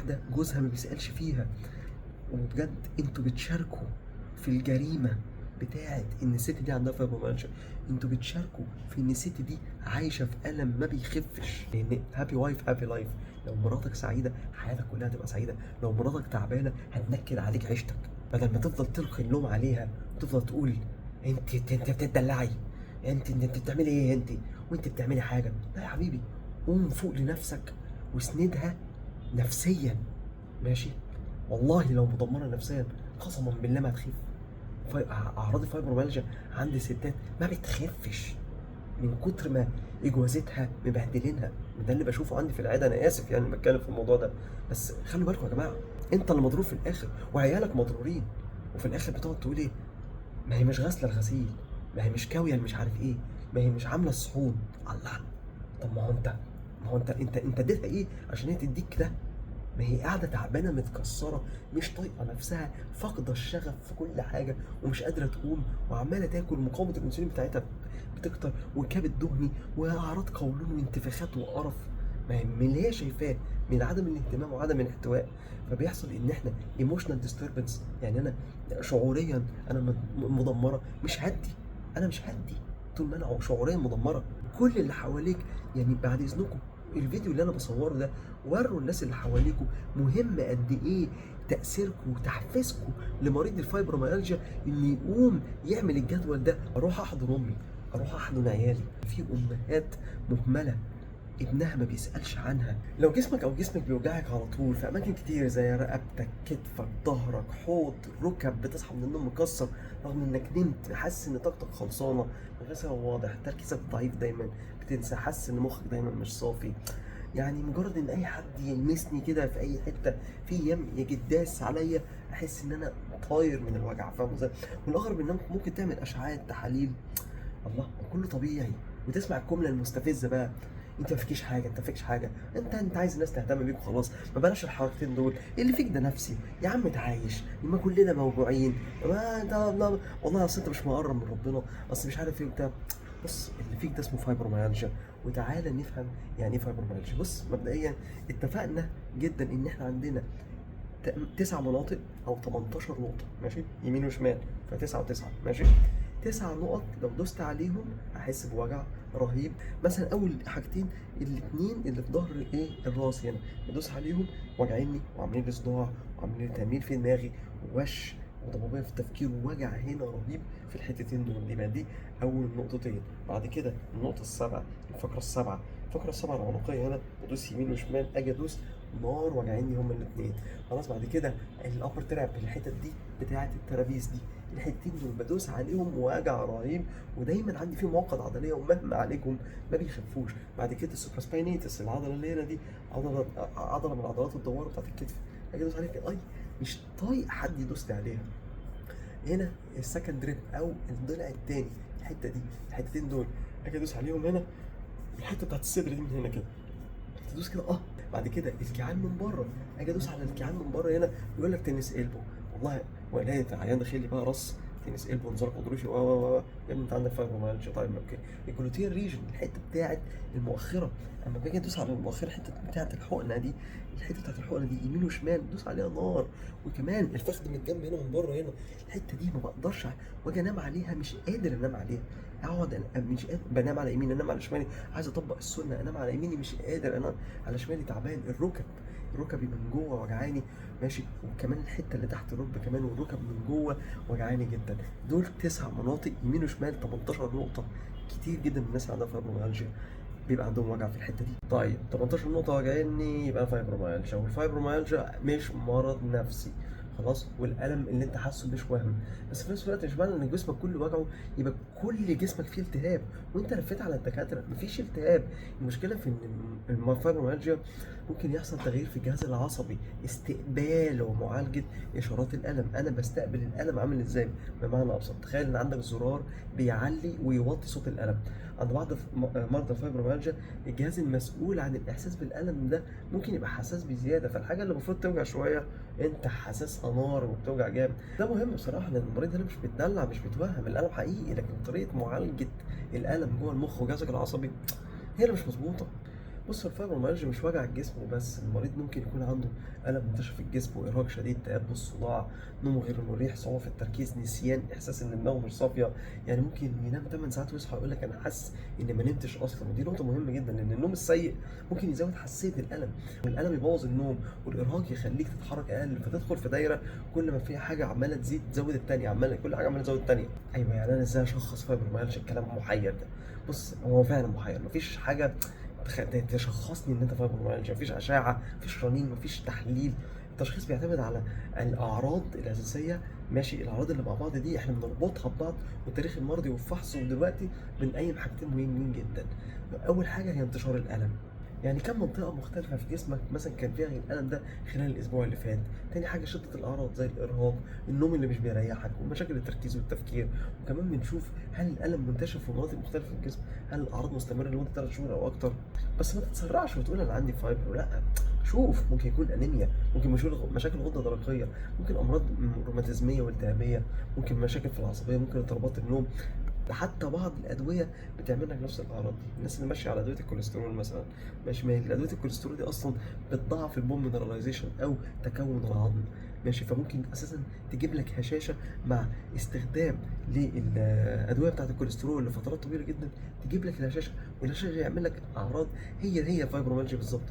واحدة جوزها ما بيسالش فيها. وبجد انتوا بتشاركوا في الجريمة بتاعه ان الست دي عندها فايبروميالجيا، انتوا بتشاركوا في ان الست دي عايشه في الم ما بيخفش. لان happy wife happy life، لو مراتك سعيدة حياتك كلها هتبقى سعيدة، لو مراتك تعبانة هتنكد عليك عيشتك. بدل ما تفضل تلقي اللوم عليها وتفضل تقول انت بتدلعي، انت بتعملي ايه، انت وانت بتعملي حاجة. لا يا حبيبي، قوم فوق لنفسك واسندها نفسيا، ماشي؟ والله لو مدمرة نفسيا قسما بالله ما هتخف. اعراض الفايبروميالجيا عند الستات ما بتخفش من كتر ما اجوازتها مبهدلينها. ده اللي بشوفه عندي في العيادة، انا اسف يعني بتكلم في الموضوع ده، بس خلوا بالكم يا جماعة، انت اللي مضروب في الاخر وعيالك مضرورين، وفي الاخر بتقعد تقول ايه؟ ما هي مش غاسله الغسيل، ما هي مش كاويه مش عارف ايه، ما هي مش عامله الصحون. الله، طب ما هو انت، ما هو انت انت انت اديتها ايه عشان هي تديك ده؟ ما هي قاعدة تعبانة متكسره، مش طايقة نفسها، فاقده الشغف في كل حاجة، ومش قادرة تقوم، وعماله تاكل، مقاومة الانسولين بتاعتها بتكتر، وكبد دهني، واعراض قولون وانتفاخات وقرف. ما هي من اللي هي شايفاه من عدم الاهتمام وعدم الاحتواء. فبيحصل ان احنا emotional disturbance، يعني انا شعوريا انا مدمرة، مش هدي، انا مش هدي طول ما انا شعوريا مدمرة. كل اللي حواليك يعني بعد اذنكم الفيديو اللي انا بصورة ده وروا الناس اللي حواليكم مهم قد ايه تاثيركم وتحفيزكم لمريض الفايبروميالجيا ان يقوم يعمل الجدول ده. اروح احضن امي، اروح احضن عيالي. في امهات مهملة ابنها ما بيسالش عنها. لو جسمك او جسمك بيوجعك على طول في اماكن كتير زي رقبتك، كتفك، ظهرك، حوض، ركب، بتصحى من النوم مكسر رغم انك نمت، حاسس ان طاقتك خلصانه من غير سبب واضح، تركيزك ضعيف دايما، بتنسى، حاسس ان مخك دايما مش صافي. يعني مجرد ان اي حد يلمسني كده في اي حتة في ايام يجي داس عليا احس ان انا طاير من الوجع، فاهم ازاي؟ والاغرب انك ممكن تعمل اشعاعات، تحاليل، الله كله طبيعي، وتسمع الجملة المستفزه بقى، انت ما فيكيش حاجة، انت ما فيكش حاجة، انت عايز الناس تهتم بيك وخلاص، ما بلاش الحركتين دول، اللي فيك ده نفسي يا عم، تعايش، ما كلنا موجوعين، ما انت والله اصل انت مش مقرب من ربنا، اصل مش عارف ايه وبتاع. بص، اللي فيك ده اسمه فايبروميالجيا، وتعالى نفهم يعني ايه فايبروميالجيا. بص، مبدئيا اتفقنا جدا ان احنا عندنا 9 مناطق او 18 نقطة، ماشي، يمين وشمال، ف9 و9، ماشي، 9 نقط لو دوست عليهم هحس بوجع رهيب. مثلا اول حاجتين الاثنين اللي في ظهر ايه الراس هنا، بدوس عليهم وجعيني وعاملين لي صداع وعاملين لي تنميل في دماغي ووش وضبابيه في التفكير ووجع هنا رهيب في الحتتين دول. يبقى دي اول نقطتين. بعد كده النقطة السابعة، الفقرة السابعة، الفقرة السابعة العنقيه هنا، بدوس يمين وشمال، اجي ادوس نار وجعيني هما الاثنين. خلاص، بعد كده ال upper trap، الحتت دي بتاعه ال traps دي، الحتتين دول بدوس عليهم وجع رهيب، ودايما عندي فيهم عقد عضلية ومهما عليكم ما بيخفوش. بعد كده ال supraspinatus، العضلة اللي هنا دي، عضلة من عضلات الدواره بتاعت الكتف، اجي ادوس عليها كده، اي مش طايق حد يدوس لي عليها. هنا ال second rib او الضلع الثاني، الحتة دي، الحتتين دول اجي ادوس عليهم هنا، الحتة بتاعت الصدر دي من هنا كده تدوس كده، اه. بعد كده الكيعان من بره، اجي ادوس على الكيعان من بره هنا، يقول لك tennis elbow. والله ولاية عيان داخل لي بقى راس tennis elbow، انزلاق غضروفي، و و و يا ابني انت عندك فايبروميالجيا. طيب okay. ال gluteal region، الحتة بتاعت المؤخرة، اما باجي ادوس على المؤخرة، الحتة بتاعت الحقنة دي، الحتة بتاعت الحقنة دي يمين وشمال دوس عليها نار. وكمان الفخذ من الجنب هنا من بره هنا، الحتة دي ما بقدرش واجي انام عليها، مش قادر انام عليها، اقعد مش قادر، بنام على يميني انام على شمالي، عايز اطبق السنة انام على يميني مش قادر، انام على شمالي تعبان. الركب، ركبي من جوه وجعاني، ماشي، وكمان الحتة اللي تحت الركبة كمان، والركب من جوه وجعاني جدا. دول 9 مناطق يمين وشمال، 18 نقطة. كتير جدا من الناس اللي عندها فايبروميالجيا بيبقى عندهم وجع في الحتة دي. طيب 18 نقطة وجعاني يبقى فايبروميالجيا. والفايبروميالجيا مش مرض نفسي خلاص، والالم اللي انت حاسه مش وهم، بس في نفس الوقت مش معنى ان جسمك كله وجعه يبقى كل جسمك فيه التهاب، وانت لفيت على الدكاترة مفيش التهاب. المشكلة في ان الفايبروميالجيا ممكن يحصل تغيير في الجهاز العصبي، استقبال ومعالجة اشارات الالم. انا بستقبل الالم عامل ازاي؟ بمعنى ابسط، تخيل ان عندك زرار بيعلي ويوطي صوت الالم. عند بعض مرضى الفايبروميالجيا الجهاز المسؤول عن الاحساس بالالم ده ممكن يبقى حساس بزيادة، فالحاجه اللي المفروض توجع شوية انت حاسسها نار وبتوجع جامد. ده مهم بصراحة، لان المريض هنا مش بيتدلع، مش بيتوهم، الالم حقيقي، لكن طريقه معالجة الالم جوه المخ وجهازك العصبي هي اللي مش مظبوطة. بص، الفايبروميالجيا مش وجع الجسم وبس، المريض ممكن يكون عنده ألم منتشر في الجسم وإرهاق شديد، تآب الصداع، نوم غير مريح، صعوبة في التركيز، نسيان، إحساس إن دماغه مش صافية. يعني ممكن ينام 8 ساعات ويصحى يقول لك أنا حاسس إن ما نمتش أصلا. ودي نقطة مهمة جدا، لأن النوم السيء ممكن يزود حساسية الألم، والألم يبوظ النوم، والإرهاق يخليك تتحرك أقل، فتدخل في دايرة كل ما فيها حاجة عمالة تزيد تزود التانية، عمالة كل حاجة عمالة تزود التانية. أيوه، يعني أنا إزاي أشخص فايبروميالجيا؟ الكلام محير ده. بص، هو فعلا محير، مفيش حاجة تشخصني ان انت فايبروميالجيا، مفيش اشعه، مفيش رنين، مفيش تحليل. التشخيص بيعتمد على الاعراض الاساسية، ماشي؟ الاعراض اللي مع بعض دي احنا بنربطها ببعض، والتاريخ المرضي والفحص. ودلوقتي بنقيم حاجتين مهمين جدا. اول حاجة هي انتشار الالم، يعني كم منطقة مختلفة في جسمك مثلا كان فيها الالم ده خلال الاسبوع اللي فات. تاني حاجة شده الاعراض زي الارهاق، النوم اللي مش بيريحك، ومشاكل التركيز والتفكير. وكمان بنشوف هل الالم منتشر في مناطق مختلفة في الجسم، هل الاعراض مستمرة لمدة 3 شهور او اكتر. بس ما تتسرعش وتقول انا عندي fibro، لا، شوف ممكن يكون انيميا، ممكن مشاكل غده درقيه، ممكن امراض روماتيزميه والتهابيه، ممكن مشاكل في العصبية، ممكن اضطرابات النوم. حتى بعض الادوية بتعمل لك نفس الاعراض دي. الناس اللي ماشية على ادوية الكوليسترول مثلا، ماشي، ما هي ادوية الكوليسترول دي اصلا بتضعف ال bone mineralization او تكون العظم، ماشي، فممكن اساسا تجيب لك هشاشة مع استخدام للادوية بتاعه الكوليسترول لفترات طويلة جدا، تجيب لك الهشاشه، والهشاشه يعمل لك اعراض هي فايبروميالجيا بالظبط.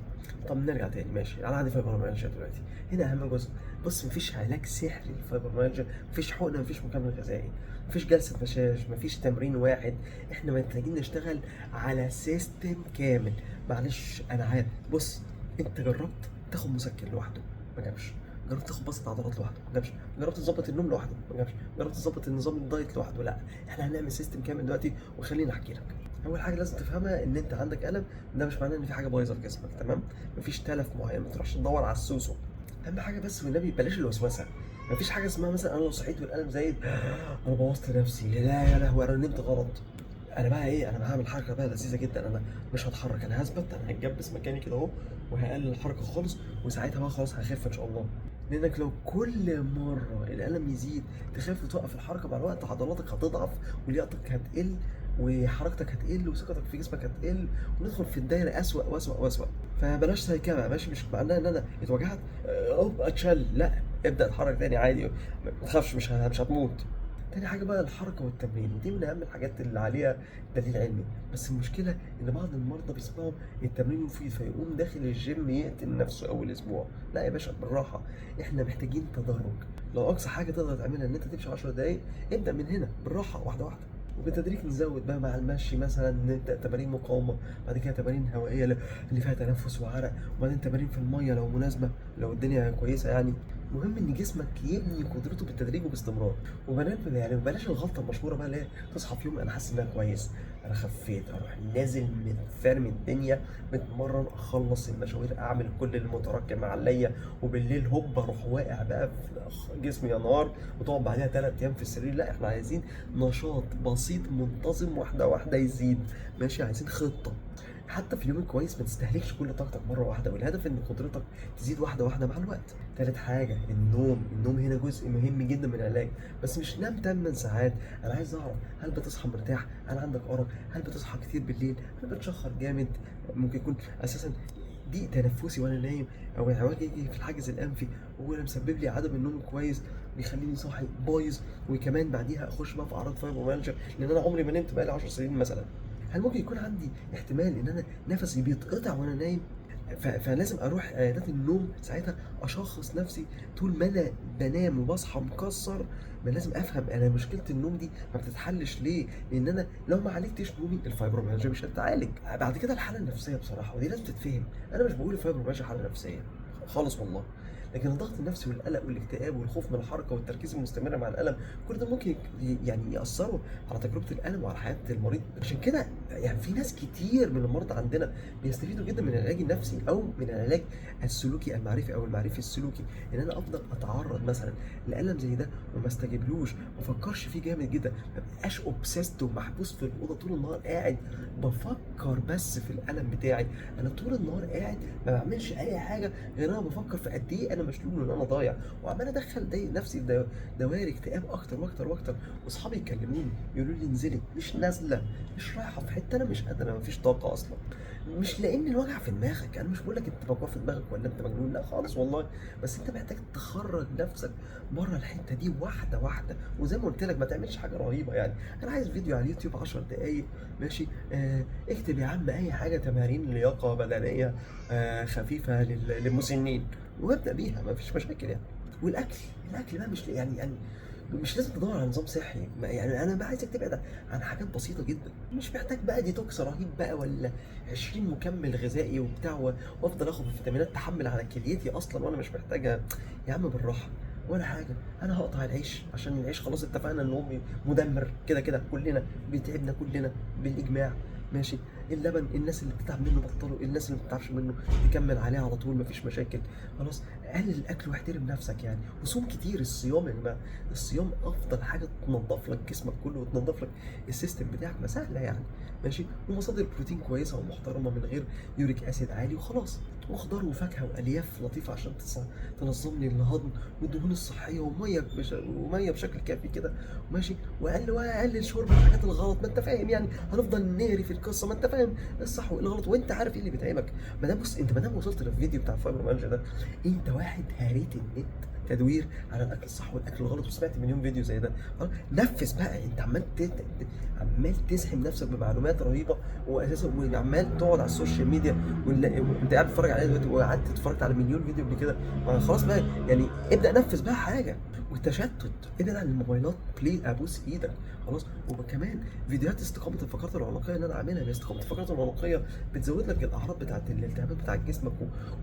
طب نرجع تاني، ماشي، انا عندي فايبروميالجيا دلوقتي، هنا اهم جزء. بص، مفيش علاج سحري للفايبروميالجيا، مفيش حقنه، مفيش مكمل غذائي، مفيش جلسه مساج، مفيش تمرين واحد. احنا محتاجين نشتغل على system كامل. معلش انا عارف، بص، انت جربت تاخد مسكن لوحده ما جابش، جربت تاخد بسط عضلات لوحده ما جابش، جربت تظبط النوم لوحده ما جابش، جربت تظبط النظام ال diet لوحده، لا، احنا هنعمل system كامل دلوقتي. وخليني احكي لك. اول حاجة لازم تفهمها ان انت عندك الم، ده مش معناه ان في حاجة بايظة في جسمك، تمام؟ مفيش تلف معين، ما تروحش تدور على السوسو. اهم حاجة بس والنبي بلاش الوسوسة. مفيش حاجة اسمها مثلا انا لو صحيت والالم زايد انا بوظت نفسي، لا يا لهوي انا نمت غلط، انا بقى ايه، انا هعمل حركة بقى لذيذة جدا، انا مش هتحرك، انا هثبت، انا هتجبس مكاني كده اهو، وهقلل الحركة خالص، وساعتها بقى خلاص هخف ان شاء الله. لانك لو كل مرة الالم يزيد تخاف وتوقف الحركة، مع الوقت عضلاتك هتضعف ولياقتك هتقل وحركتك هتقل وثقتك في جسمك هتقل، وندخل في الدايرة اسوأ واسوأ واسوأ. فبلاش سيكبه، ماشي؟ مش معناه ان انا اتوجعت اتشل، لا، ابدا اتحرك تاني عادي، ما تخافش، مش هتموت. تاني حاجة بقى الحركة والتمرين، ودي من اهم الحاجات اللي عليها دليل علمي. بس المشكلة ان بعض المرضى بيسمعوا التمرين مفيد فيقوم داخل الجيم يقتل نفسه اول اسبوع. لا يا باشا، بالراحة، احنا محتاجين تدرج. لو اقصى حاجة تقدر تعملها ان انت تمشي 10 دقايق، ابدا من هنا بالراحة، واحدة واحدة، وبالتدريج نزود بقى مع المشي. مثلا نبدا تمارين مقاومة، بعد كده تمارين هوائية اللي فيها تنفس وعرق، وبعدين تمارين في المية لو مناسبة، لو الدنيا كويسة يعني. المهم ان جسمك يبني قدرته بالتدريج وباستمرار. وبنات يعني بلاش الغلطة المشهورة بقى اللي هي تصحى في يوم انا حاسس ان انا كويس، انا خفيت، اروح نازل متفرم الدنيا، متمرن، اخلص المشاوير، اعمل كل المتراكم عليا، وبالليل هوب اروح واقع بقى في جسمي يا نار، وتقعد بعديها 3 ايام في السرير. لا، احنا عايزين نشاط بسيط منتظم، واحدة واحدة يزيد، ماشي؟ عايزين خطه. حتى في اليوم الكويس ما تستهلكش كل طاقتك مرة واحدة، والهدف ان قدرتك تزيد واحدة واحدة مع الوقت. تالت حاجة النوم. النوم هنا جزء مهم جدا من العلاج، بس مش نام 8 ساعات. انا عايز اعرف هل بتصحى مرتاح، هل عندك ارق، هل بتصحى كتير بالليل، هل بتشخر جامد، ممكن يكون اساسا ضيق تنفسي وانا نايم، او عوجي يجي في الحاجز الانفي هو اللي مسبب لي عدم النوم الكويس، بيخليني صاحي بايظ، وكمان بعديها اخش بقى في اعراض فايبروميالجيا لان انا عمري ما نمت بقالي 10 سنين مثلا. هل ممكن يكون عندي احتمال ان انا نفسي بيتقطع وانا نايم؟ فلازم اروح عيادات النوم ساعتها اشخص نفسي. طول ما انا بنام وبصحى مكسر، ما لازم افهم انا مشكلة النوم دي ما بتتحلش ليه، لان انا لو ما عالجتش نومي الفايبروميالجيا مش هتتعالج. بعد كده الحالة النفسية بصراحة، ودي لازم تتفهم، انا مش بقول الفايبروميالجيا حاله نفسية خالص والله، لكن الضغط النفسي والقلق والاكتئاب والخوف من الحركة والتركيز المستمر مع الالم، كل ده ممكن ياثروا على تجربه الالم وعلى حياة المريض. عشان كده في ناس كتير من المرضى عندنا بيستفيدوا جدا من العلاج النفسي او من العلاج السلوكي المعرفي او المعرفي السلوكي، ان انا افضل اتعرض مثلا لالم زي ده وما استجيبلوش، ما افكرش فيه جامد جدا، ما بقاش obsessed ومحبوس في الاوضة طول النهار قاعد بفكر بس في الالم بتاعي. انا طول النهار قاعد ما بعملش اي حاجة غير انا بفكر في قد ايه انا مشلول وان انا ضايع، وعمال ادخل نفسي في دوائر اكتئاب اكتر واكتر واكتر، واصحابي يكلموني يقولوا لي انزلي، مش نازله، مش رايحة في حتة انا مش قادر، انا مفيش طاقة اصلا. مش لان الوجع في دماغك، انا مش بقول لك انت موجوع في دماغك ولا انت مجنون، لا خالص والله، بس انت محتاج تخرج نفسك بره الحتة دي واحدة واحدة. وزي ما قلت لك ما تعملش حاجة رهيبة يعني، انا عايز فيديو على اليوتيوب 10 دقائق ماشي، اكتب يا عم اي حاجة، تمارين لياقه بدنية خفيفة للمسنين وابدا بيها، ما فيش مشاكل يعني. والاكل، الاكل بقى مش يعني مش لازم تدور على نظام صحي، يعني انا بقى عايزك تبعد عن حاجات بسيطة جدا، مش محتاج بقى ديتوكس رهيب بقى ولا 20 مكمل غذائي وبتاع وافضل اخد فيتامينات تحمل على كليتي اصلا وانا مش محتاجها. يا عم بالراحة ولا حاجة، انا هقطع العيش عشان العيش خلاص اتفقنا ان هو مدمر كده كده، كلنا بيتعبنا كلنا بالاجماع ماشي. اللبن الناس اللي بتتعب منه بطلوا، الناس اللي ما بتتعبش منه تكمل عليه على طول مفيش مشاكل خلاص. قلل الاكل واحترم نفسك يعني، وصوم كتير. الصيام يا جماعة، الصيام افضل حاجة تنظف لك جسمك كله وتنظف لك ال system بتاعك، ما سهلة يعني ماشي. ومصادر بروتين كويسة ومحترمه من غير uric acid عالي وخلاص، وخضار وفاكهة والياف لطيفة عشان تنظم لي الهضم، والدهون الصحية، ومية بشكل كافي كده ماشي. واقلل شرب الحاجات الغلط، ما انت فاهم يعني، هنفضل نهري في القصة، ما انت فاهم الصح والغلط وانت عارف ايه اللي بيتعبك. ما دام بص، انت ما دام وصلت للفيديو بتاع فايبروميالجيا ده، انت واحد هريت النت تدوير على الاكل الصح والاكل الغلط، وسمعت مليون فيديو زي ده، نفذ بقى. انت عمال تزحم نفسك بمعلومات رهيبة، واساسا وعمال تقعد على ال social media وانت قاعد بتتفرج عليها دلوقتي، وقعدت اتفرجت على مليون فيديو قبل كده، ما خلاص بقى يعني ابدا نفذ بقى حاجة. والتشتت، ابعد عن الموبايلات please، ابوس ايدك خلاص. وكمان فيديوهات استقامة الفقرات العنقيه اللي انا عاملها، هي استقامة الفقرات العنقيه بتزود لك الاعراض بتاعت الالتهابات بتاعت جسمك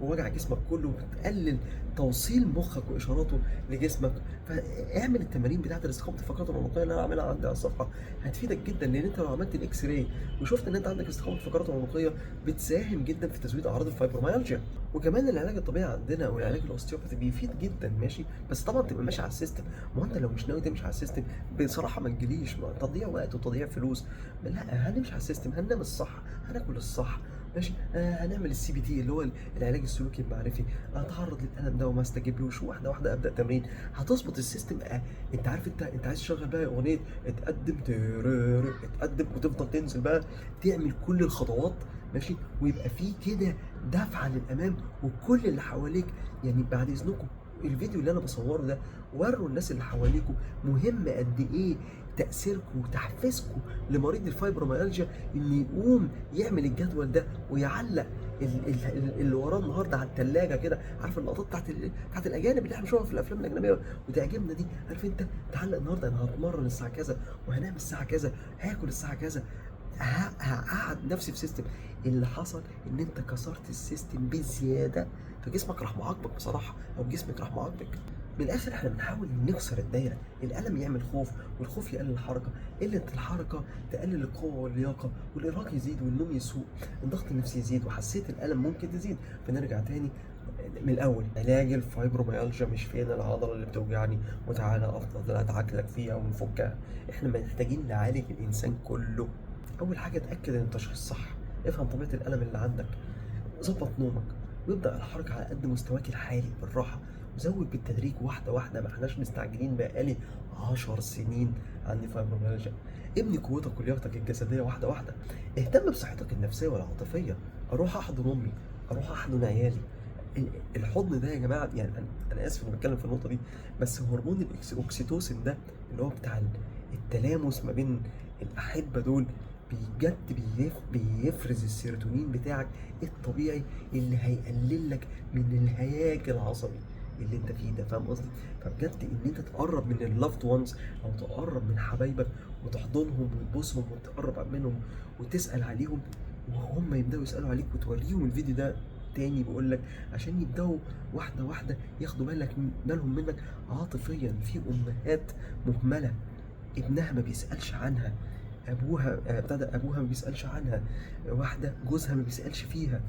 ووجع جسمك كله، وبتقلل توصيل مخك واشاراته لجسمك. فاعمل التمارين بتاعت استقامة الفقرات العنقيه اللي انا عاملها عندي على الصفحة، هتفيدك جدا. لان انت لو عملت ال X-ray وشفت ان انت عندك استقامة الفقرات العنقيه، بتساهم جدا في تزويد اعراض الفايبروميالجيا. وكمان العلاج الطبيعي عندنا والعلاج ال osteopathy بيفيد جدا ماشي، بس طبعا تبقى ماشي على ال system. ما هو انت لو مش ناوي تمشي على ال system بصراحة ما تجيليش، ما تضييع وقت وتضييع فلوس. لا، هنمشي على ال system، هننام الصح، هناكل الصح ماشي، هنعمل ال CBT اللي هو العلاج السلوكي المعرفي، اتعرض للالم ده وما استجيبلوش، واحدة واحدة ابدا تمرين، هتظبط ال system. انت عارف انت عايز تشغل بقى اغنية اتقدم ترر اتقدم، وتفضل تنزل بقى تعمل كل الخطوات ماشي، ويبقى فيه كده دفعه للامام، وكل اللي حواليك يعني بعد اذنكم الفيديو اللي انا بصورة ده وروا الناس اللي حواليكم مهم قد ايه تاثيركم وتحفيزكم لمريض الفايبروميالجيا ان يقوم يعمل الجدول ده ويعلق اللي وراه النهارده على الثلاجة كده. عارف اللقطات بتاعت الاجانب اللي احنا بنشوفها في الافلام الاجنبية وتعجبنا دي، عارف انت تعلق النهارده انا هتمرن الساعة كذا، وهنام الساعة كذا، هاكل الساعة كذا، هقعد نفسي في system. اللي حصل ان انت كسرت ال system بزيادة، فجسمك راح معاقبك بصراحة، او جسمك راح معاقبك. من الاخر احنا بنحاول نكسر الدايرة، الالم يعمل خوف، والخوف يقلل الحركة، قلة الحركة تقلل القوة واللياقه، والارهاق يزيد، والنوم يسوء، الضغط النفسي يزيد، وحساسيه الالم ممكن تزيد. فنرجع تاني من الاول، علاج الفايبروميالجيا مش فين العضلة اللي بتوجعني وتعالى افضل ادعكلك فيها ونفكها، احنا محتاجين نعالج الانسان كله. اول حاجة اتاكد ان التشخيص صح، افهم طبيعة الالم اللي عندك، ظبط نومك، وابدا الحركة على قد مستواك الحالي بالراحة، وزود بالتدريج واحدة واحدة، ما احناش مستعجلين. بقالي 10 سنين عندي فايبروميالجيا. ابني قوتك ولياقتك الجسدية واحدة واحدة، اهتم بصحتك النفسية والعاطفيه، اروح احضن امي، اروح احضن عيالي. الحضن ده يا جماعة، يعني انا اسف اني بتكلم في النقطة دي، بس هرمون الاكسيتوسين ده اللي هو بتاع التلامس ما بين الاحبة دول، بجد بيفرز السيروتونين بتاعك الطبيعي اللي هيقلل لك من الهياج العصبي اللي انت فيه ده، فاهم قصدي؟ فبجد ان انت تقرب من ال loved ones او تقرب من حبايبك وتحضنهم وتبوسهم وتقرب منهم وتسال عليهم، وهم يبداوا يسالوا عليك، وتوريهم الفيديو ده تاني بقول لك عشان يبداوا واحدة واحدة ياخدوا بالهم منك عاطفيا. في امهات مهملة ابنها ما بيسالش عنها، ابوها ابتدى ابوها ما بيسالش عنها، واحدة جوزها ما بيسالش فيها.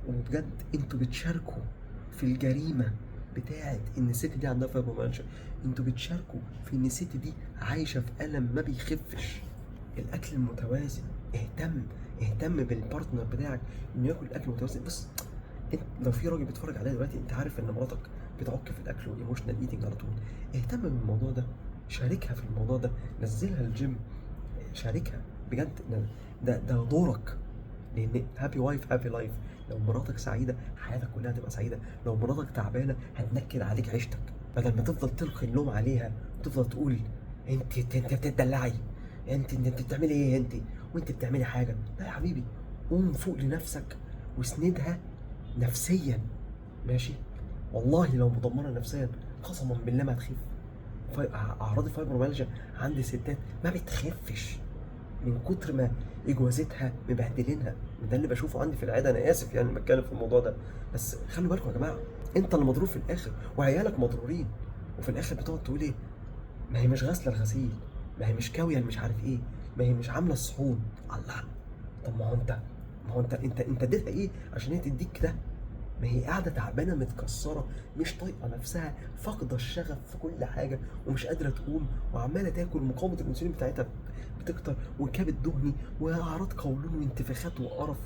وبجد انتوا بتشاركوا في الجريمة بتاعت ان الست دي عندها فايبروميالجيا، انتوا بتشاركوا في ان الست دي عايشه في الم ما بيخفش. الاكل المتوازن، اهتم بال partner بتاعك انه ياكل اكل متوازن. بص انت لو في راجل بيتفرج عليا دلوقتي، انت عارف ان مراتك بتعك في الاكل وال emotional eating على طول، اهتم بالموضوع ده، شاركها في الموضوع ده، نزلها الجيم، شاركها. بجد ده دورك، لان happy wife happy life. لو مراتك سعيدة حياتك كلها هتبقى سعيدة، لو مراتك تعبانة هتنكد عليك عيشتك. بدل ما تفضل تلقي اللوم عليها وتفضل تقول انت بتدلعي، انت بتعملي ايه، انت وانت بتعملي حاجة. لا يا حبيبي، قوم فوق لنفسك واسندها نفسيا، ماشي؟ والله لو مدمرة نفسيا قسما بالله ما هتخف. اعراض الفايبروميالجيا عند الستات ما بتخفش من كتر ما اجوازتها مبهدلينها. ده اللي بشوفه عندي في العيادة، انا اسف يعني بتكلم في الموضوع ده، بس خلوا بالكم يا جماعة، انت اللي مضرور في الاخر وعيالك مضرورين، وفي الاخر بتقعد تقول ايه؟ ما هي مش غاسله الغسيل، ما هي مش كاويه مش عارف ايه، ما هي مش عامله الصحون. الله، طب ما هو انت انت انت اديتها ايه عشان هي تديك ده؟ ما هي قاعدة تعبانة متكسره، مش طايقة نفسها، فاقده الشغف في كل حاجة، ومش قادرة تقوم، وعماله تاكل، مقاومة الانسولين بتاعتها بتكتر، وكبد دهني، واعراض قولون وانتفاخات وقرف.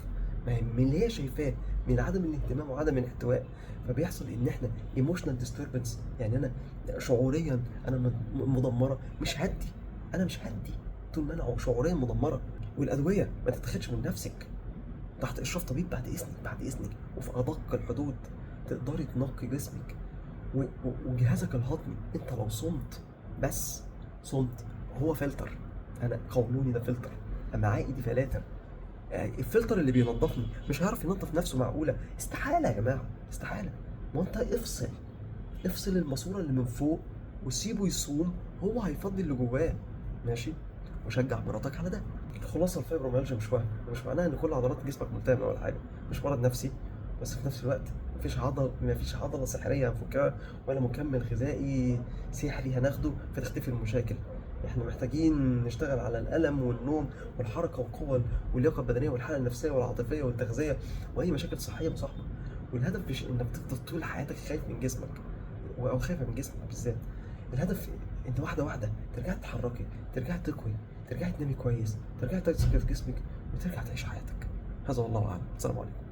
ما هي من اللي هي شايفاه من عدم الاهتمام وعدم الاحتواء. فبيحصل ان احنا emotional disturbance، يعني انا شعوريا انا مدمرة، مش هدي، انا مش هدي طول ما انا شعوريا مدمرة. والادوية ما تتاخدش من نفسك، تحت اشراف طبيب بعد اذنك، بعد اذنك، وفي ادق الحدود تقدري تنقي جسمك وجهازك الهضمي. انت لو صمت، بس صمت، هو فلتر. انا قولوني ده فلتر، امعائي دي فلاتر، الفلتر اللي بينظفني مش هيعرف ينظف نفسه، معقولة؟ استحالة يا جماعة، استحالة. ما انت افصل الماسورة اللي من فوق وسيبه يصوم، هو هيفضي اللي جواه، ماشي؟ وشجع مراتك على ده. الخلاصة، الفايبروميالجيا مش وهم، ومش معناها ان كل عضلات جسمك ملتئمه ولا حاجة، مش مرض نفسي، بس في نفس الوقت مفيش عضلة سحريه هنفكها، ولا مكمل غذائي سحري هناخده فتختفي المشاكل. احنا محتاجين نشتغل على الالم والنوم والحركة والقوه واللياقه البدنية والحالة النفسية والعاطفيه والتغذيه واي مشاكل صحية مصاحبه. والهدف مش انك تفضل طول حياتك خايف من جسمك او خايفة من جسمك بالذات. الهدف انت واحدة واحدة ترجعي تتحركي، ترجعي تقوي، ترجعي تنامي كويس، ترجعي تثقي في جسمك، وترجع تعيش حياتك. هذا والله اعلم. السلام عليكم.